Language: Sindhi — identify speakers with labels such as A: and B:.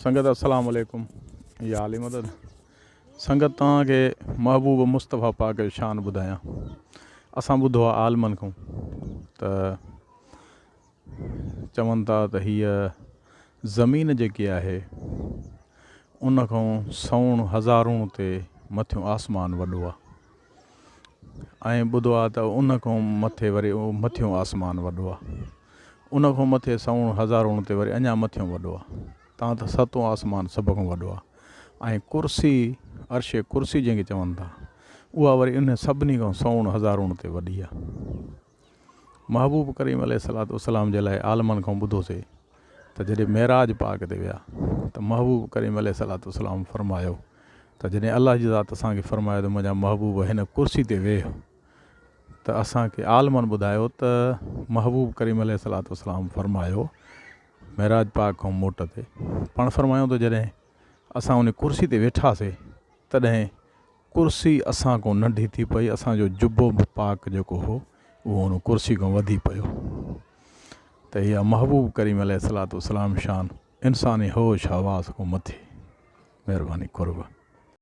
A: سنگت السلام عليڪم يا علي مدد سنگت توهان کي محبوب مصطفيٰ پاڪ جو شان ٻڌايان اسان ٻڌو آهي عالمن کان ته چون ٿا ته هيء زمين جيڪي آهي ان کان سئوڻ هزارون تي مٿيون آسمان وڏو آهي ۽ ٻڌو آهي ته ان کان مٿي وري مٿيون آسمان وڏو آهي ان کان مٿي سئوڻ هزارون تي وري اڃا مٿيون وڏو آ. تان ته ستون آسمان سڀ کان وڏو آ ۽ ڪرسي، عرش ڪرسي جنهن کي چون ٿا، اها وري انهن سڀني کان سئوڻ هزارون تي وڏي آ. محبوب ڪريم عليه الصلوة والسلام جي لاء عالمن کان ٻڌوسي ته جڏهن معراج پاڪ تي ويا ته محبوب ڪريم عليه الصلوة والسلام فرمايو ته جڏهن الله جي ذات اسان کي فرمايو ته منهنجا محبوب هن ڪرسي تي ويهه ته اسان کي عالمن ٻڌايو ته محبوب ڪريم عليه الصلوة والسلام فرمايو معراج پاڪ کان موٽ تي پاڻ فرمايو ته جڏهن اسان ان ڪرسي تي ويٺاسي تڏهن ڪرسي اسان کان ننڍي ٿي پئي اسان جو جبو به پاڪ جيڪو هو اهو ان ڪرسي کان وڌي پيو ته اها محبوب ڪريم عليه الصلوة والسلام شان انساني هوش حواس کان مٿي مهرباني قرب.